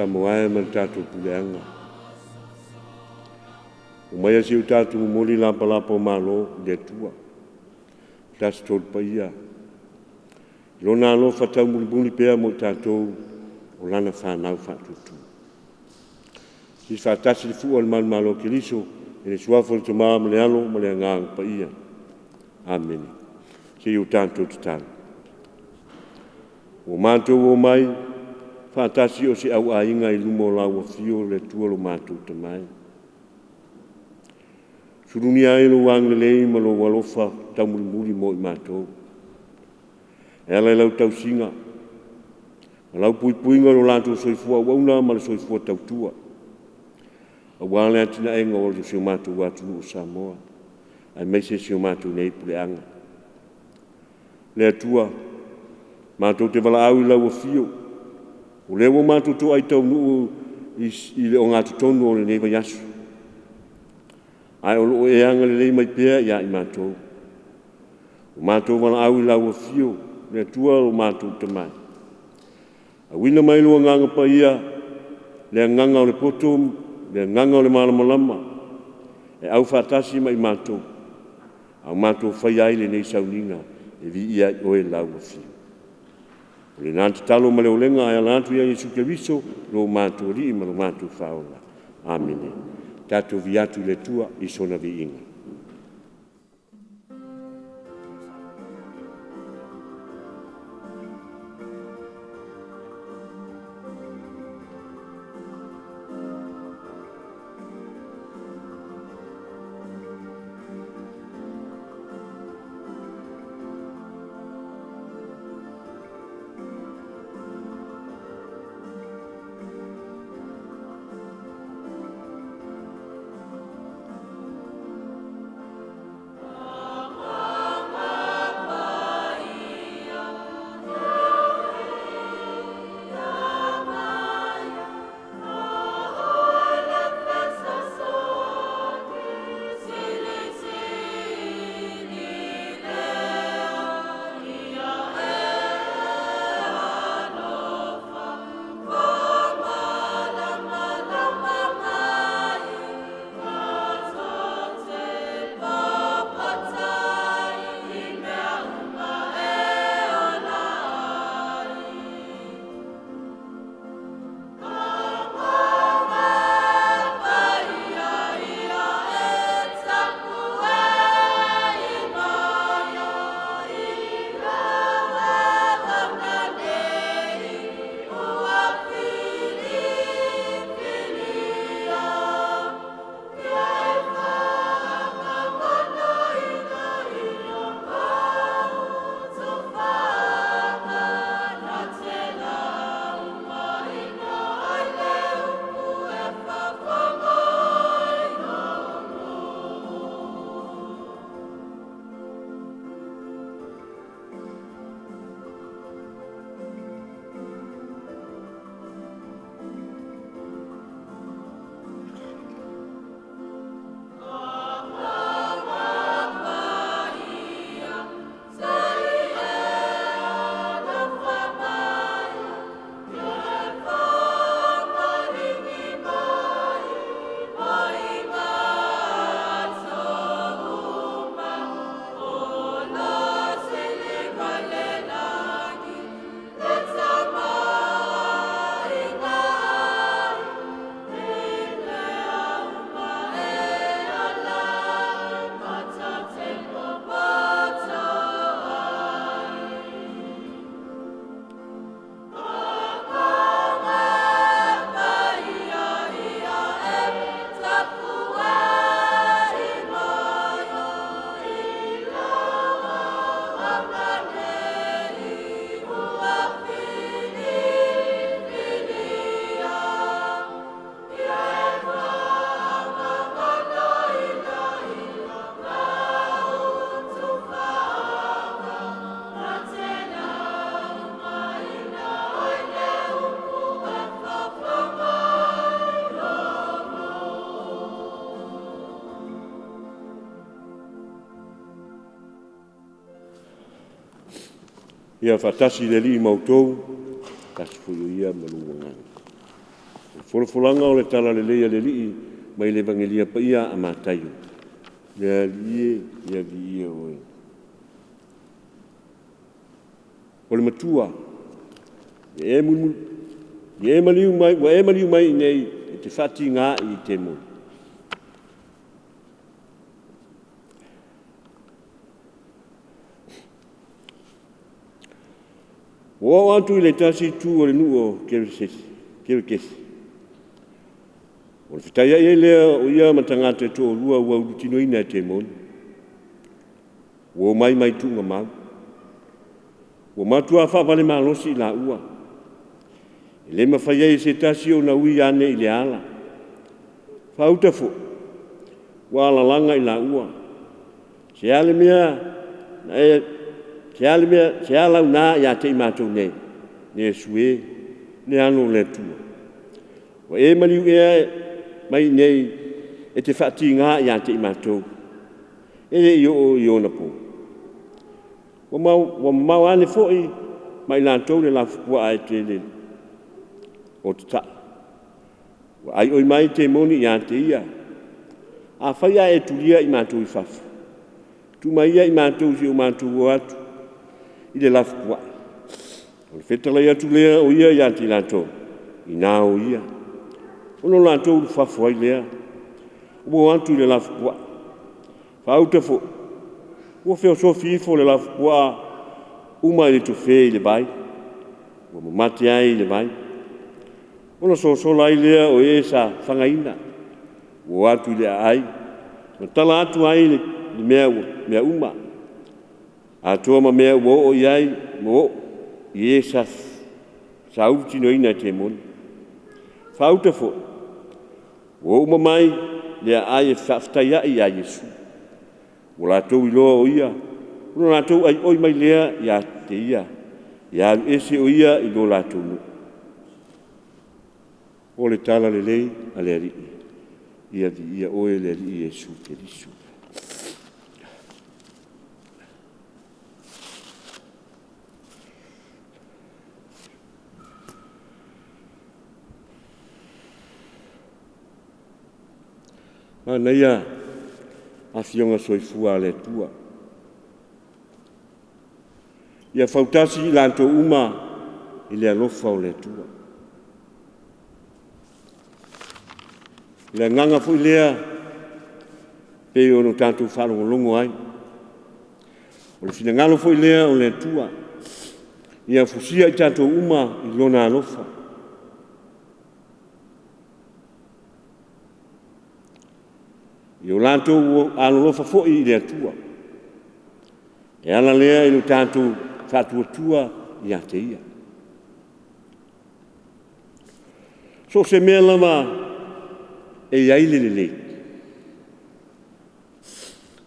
Samoa e ma le tatou puleaga. Omaia se i o tatou momoli lapalapa o malo i le Atua, le Tasi Tolu Paia, i Lona alofa taumulimuli pea mo i tatou o Lana fanau faatuatua. Sii faatasi le fua o le manumalo o Keriso i le suafa o le Tama ma le Alo ma le Agaga Paia. Amene. Se i o tatou tatalo. Ua matou omai faatasi o se auaiga i luma o lau Afio le Atua lo matou Tama e. Sulugia ai lou agalelei ma lou alofa taumulimuli mo i matou, e ala i lau tausiga ma lau puipuiga i lo latou soifua auauna ma le soifua tautua, aua le atinaeina o si o matou atunuu o Samoa, aemaise si o matou nei puleaga. Le Atua, matou te valaau i lau Afio, o lea ua matou toai taunuu i le ogatotonu o lenei vaiaso, ae o lo o e agalelei mai pea ia i matou. Ua matou valaau i lau Afio, le Atua lo matou Tama, auina mai lou Agaga Paia, le agaga o le poto, le agaga o le malamalama, e aufaatasi ma i matou, a o matou faia ai lenei sauniga e viia ai Oe i lau Afio. O lena tatalo ma le olega e ala atu ia Iesu Keriso lo matou Alii ma lo matou Faaola. Amene. Tatou viia atu i le Atua i sona viiga. Ia faatasi le Alii ma outou, faatasi foi o Ia ma lou agaga. O le folafolaga o le Talalelei a le Alii mai le Evagelia Paia a Mataio. Le Alii e, ia viia Oe. O le Matua, ua e maliu mai i inei e te faatiga i temoni. Ua oo atu i le tasi itu o le nuu o Kerekese, ona fetaiai ai lea o ia ma tagata e toalua ua ulutinoina e temoni, ua omai mai tuugamau. Ua matua faavalemalosi i laua, e le mafai ai e se tasi ona ui ane i le ala. Faauta foi, ua alalaga i laua. Se a le mea se a lau na ia te i matou nei, Iesu e, le Alo o le Atua? Ua e maliu ea mai i inei e te faatiga ia te i matou, e le i oo i ona po? Ua mamao ane foi ma i latou le lafupuaa e tele o tata'i, ua aioi mai temoni ia te ia. Afai ae e tulia i matou i fafo, tuu mai ia i matou se i o matou o atu i le lafupuaa. Ona fetalai atu lea o ia ia te i latou, ina o ia. Ona latou ulufafo ai lea, ua o atu i le lafupuaa. Faauta foi, ua feosofi ifo le lafupuaa uma i le tofe i le vai, ua mamate ai le vai. Ona sosola ai lea o e sa fagaina, ua o atu i le aai ma tala atu ai le mea uma, atoa ma mea ua oo i ai ua oo i e sa ulutinoina e temoni. Faauta foi, ua o uma mai le aai e faafetaiai ia Iesu, ua latou iloa o Ia, ona latou aioi mai lea ia te Ia, ia alu ese o Ia i lo latou nuu. O le Talalelei a le Alii. Ia viia Oe le Alii Iesu Keriso. Manaia Afioga Soifua a le Atua, ia fautasi i latou uma i le alofa o le Atua. O le agaga foi lea pei ona tatou faalogologo ai, o le finagalo foi lea o le Atua, ia fusia i tatou uma i Lona alofa. Ia o latou alolofa foi i le Atua, e ala lea i lo tatou faatuatua ia te Ia. So o se mea lava e i ai le lelei, e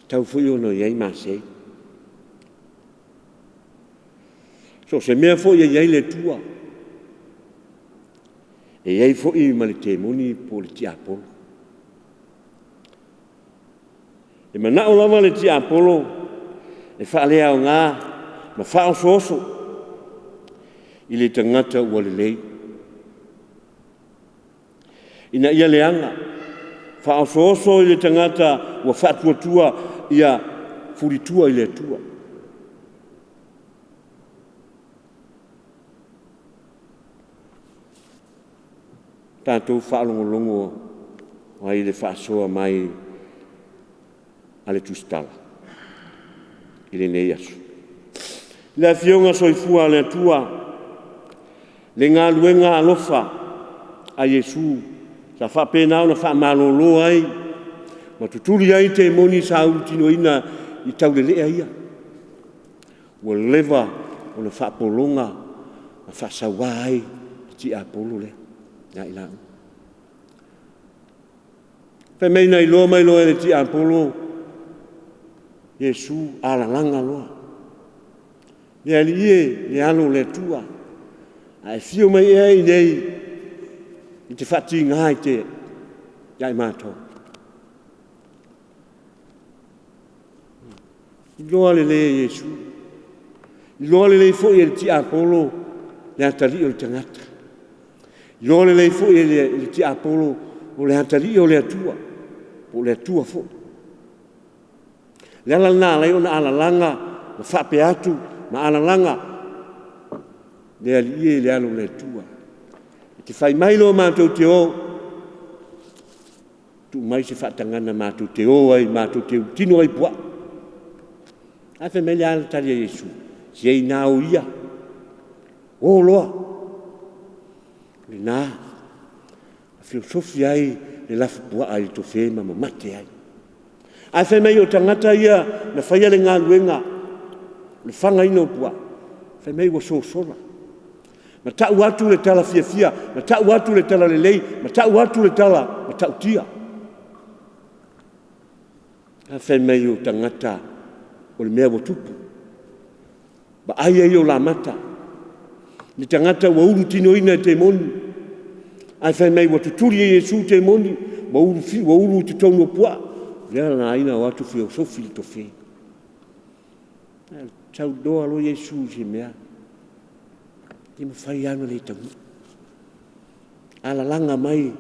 tatau foi ona i ai masei. So o se mea foi e i ai le Atua, e i ai foi ma le temoni po o le tiapolo. E manao lava le tiapolo e faaleaoga ma faaosooso i le tagata ua lelei, ina ia leaga, faaosooso i le tagata ua faatuatua ia fulitua i le Atua. Tatou faalogologo ai i le faasoa mai a le Tusitala i lenei aso. Le Afioga Soifua a le Atua, le galuega alofa a Iesu sa faapena ona faamalolo ai ma tutuli ai temoni sa ulutinoina i taulelea ia, ua leva ona faapologa ma faasaua ai le tiapolo lea ia i laua. Fai mai na iloa mai loa e le tiapolo Iesu, alalaga loa. Le Alii e, le Alo o le Atua, a e afio mai ea i inei e te faatiga ia i matou? Iloa lelei e Iesu, iloa lelei foi e le tiapolo le atalii o le tagata. Iloa lelei foi e le tiapolo o le atalii o le Atua, po o le Atua foi. O le ala lena e ala ai ona alalaga ma faapea atu ma alalaga, le Alii e i le alo o le Atua, e te fai mai loa matou te o, tuu mai se faatagaga matou te o ai matou te ulutino ai i puaa. Ae fai mai le a le tali a Iesu? Se ina o ia, o loa. O i ina na feosofi ai le lafupuaa i le tofe ma mamate ai. Ae fai mai o tagata ia na faia le galuega o le fagaina o puaa, fai mai ua sosola. Ma tau atu le tala fiafia, ma tau atu le tala lelei, ma tau atu le tala matautia. Ae fai mai o tagata o le mea ua tupu, vaai ai o la mata i tagata ua ulutinoina e temoni, ae fai mai ua tutuli e Iesu temoni ua ulu i totonu o puaa. O le ala na ala ai ona o atu feosofi le tofe. Saunoa loa Iesu i se mea, e le mafai lava ona le taunuu. Alalaga mai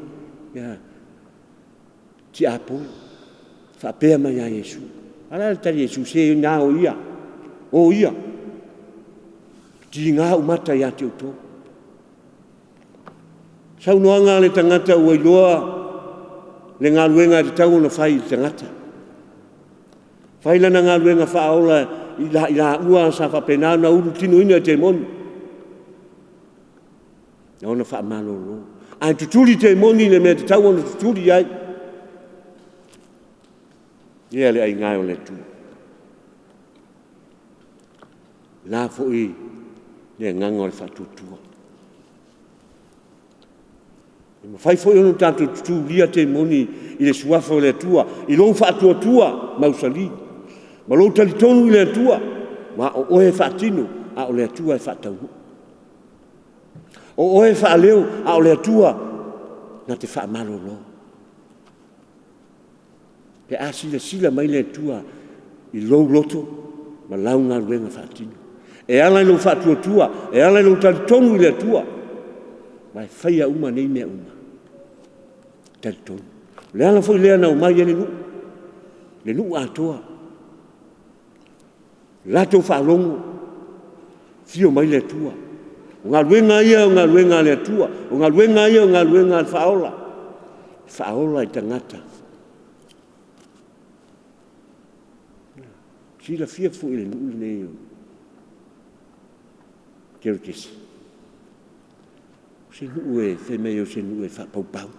ia tiapolo faapea mai ia Iesu. A o le a le tali a Iesu? Se ina o ia, o ia, tiga ou mata ia te outou. Saunoaga a le tagata ua iloa le galuega e tatau ona fai i le tagata. Fai lana galuega faaola i laua sa faapena ona ulutinoina e temoni na ona faamalolo. Ae tutuli temoni i le mea e tatau ona tutuli i ai. Ia le aina e o le Atua, o le a foi le agaga o le faatuatua? E mafai foi ona tatou tutulia temoni i le Suafa o le Atua i lou faatuatua mausali ma lou talitonu i le Atua, aua o oe e faatino, a o le Atua e faataunuu. O oe e faaleo, a o le Atua na te faamalolo. Pe a silasila mai le Atua i lou loto ma lau galuega faatino, e ala i lou faatuatua, e ala i lou talitonu i le Atua, aua e faia uma nei mea uma, talitonu. O le ala foi lea na omai ai le nuu, le nuu atoa, latou faalogo, afio mai le Atua. O galuega ia o galuega a le Atua, o galuega ia o galuega a le Faaola, e faaola i tagata. E silafia foi e le nuu lenei o Gergesi, o se nuu e fai mai o se nuu e faapaupau,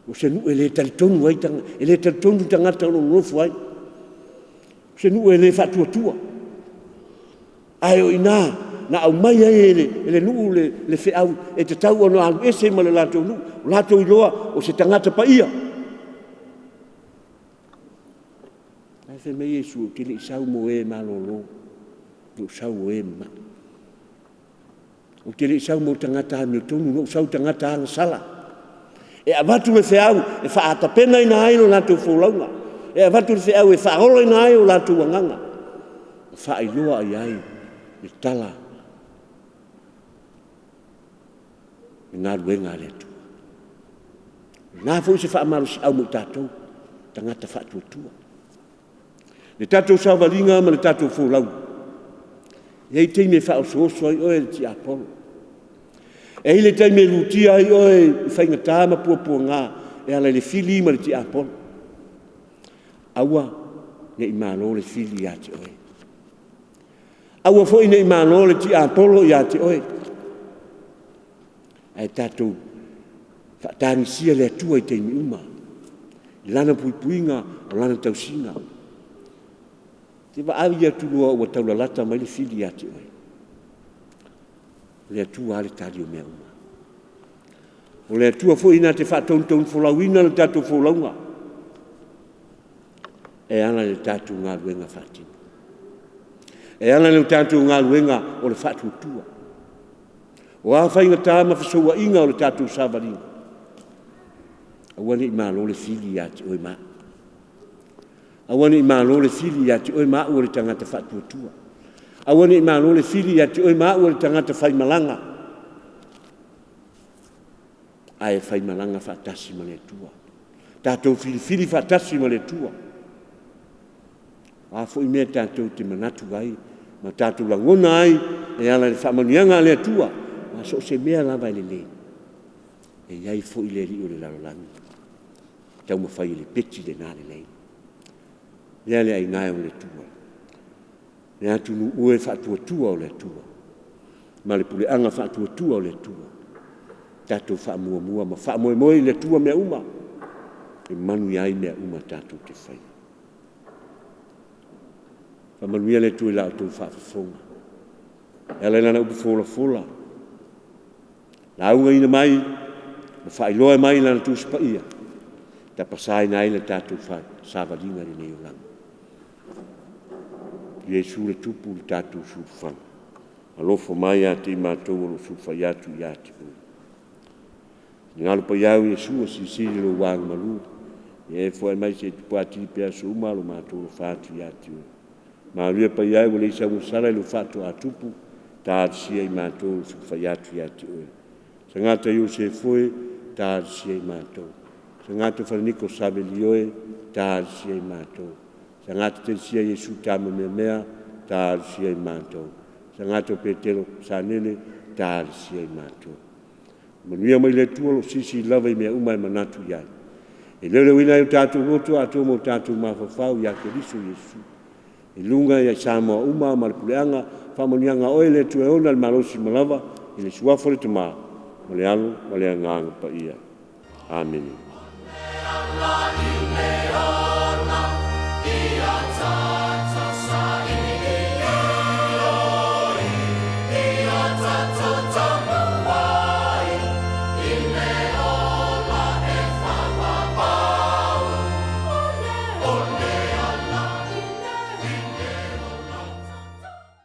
o se nuu e le talitonu ai tagata, e le talitonu tagata o lo o nonofo ai. O se nuu e le faatuatua. Ae o i ina na aumai ai e le nuu le feau e tatau ona alu ese ma le latou nuu, ua latou iloa o se tagata paia. Ae fai mai Iesu, ou te le i sau mo e malolo, na ou sau o e mama'i. Ou te le i sau mo tagata amiotonu, na ou sau i tagata agasala e avatu le feau e faatapenaina ai le latou folauga, e avatu le feau e faaolaina ai o latou agaga, e faailoa i ai le tala i galuega a le Atua. O le a foi se faamalosiau mo i tatou, tagata faatuatua. Le tatou savaliga ma le tatou folauga, e i ai taimi e faaosooso ai oe e le tiapolo, e i ai le taimi e lutia ai oe i faigata ma puapuaga e ala i le fili ma le tiapolo. Aua ne i malo le fili ia te oe. Aua foi ne i malo le tiapolo ia te oe, ae tatou faatagisia le Atua i taimi uma i Lana puipuiga ma Lana tausiga. E te vaai atu loa ua taulalata mai le fili ia te oe, o le Atua lava le tali o mea uma. O le Atua foi na te faatonutonufolauina le tatou folauga e ala i le tatou galuega faatino, e ala i le tatou galuega o le faatuatua. O a faigata ma fesouaiga o le tatou savaliga, aua ne i malo le fili ia te oe ma au. Aua ne i malo le fili ia te oe ma au o le tagata faatuatua. Aua ne i malo le fili ia te oe ma au o le tagata faimalaga. ae faimalaga faatasi ma le Atua. Tatou filifili faatasi ma le Atua. O a foi mea tatou te manatu ai ma tatou lagona ai e ala i faamanuiaga a le Atua, ma so o se mea lava e lelei, e i ai foi le alii o le lalolagi e taumafai e lepeti lena lelei. Ia le aina e o le Atua, le atunuu e faatuatua i le Atua ma le puleaga faatuatua i le Atua. Tatou faamuamua ma faamoemoe i le Atua mea uma e manuia ai mea uma tatou te faia. Faamanuia le Atua i la outou faafofoga e ala i Lana upu folafola, laugaina mai ma faailoa mai i Lana Tusi Paia, e tapasaina ai le tatou savaliga i lenei olaga. Iesu le Tupu i le tatou siufaga, alofa mai ia te i matou o lo o sulufai atu ia te Oe. Finagalo paia e o Iesu, e silisili Lou agamalu, ia e foai mai se i tupu atili pea aso uma lo matou alofa atu ia te Oe. Maria paia e, ua leai sau gasala i lou faatoatupu, talosia i matou o lo o sulufai atu ia te Oe. Sagata Iosefo e, talosia i matou. Sagata Falaniko Savelio e, talosia i matou. Sagata Telesia Iesu Tama Meamea, talosia i matou. Sagata Petelo Sanele, talosia i matou. Manuia mai le Atua o lo o silisili lava i mea uma e manatu i ai, e leoleoina ai o tatou loto atoa ma o tatou mafaufau ia Keriso Iesu, i luga ia Samoa uma ma le puleaga, faamanuiaga a Oe le Atua e ona le malosi uma lava, i le Suafa o le Tama ma le Alo ma le Agaga Paia. Amene.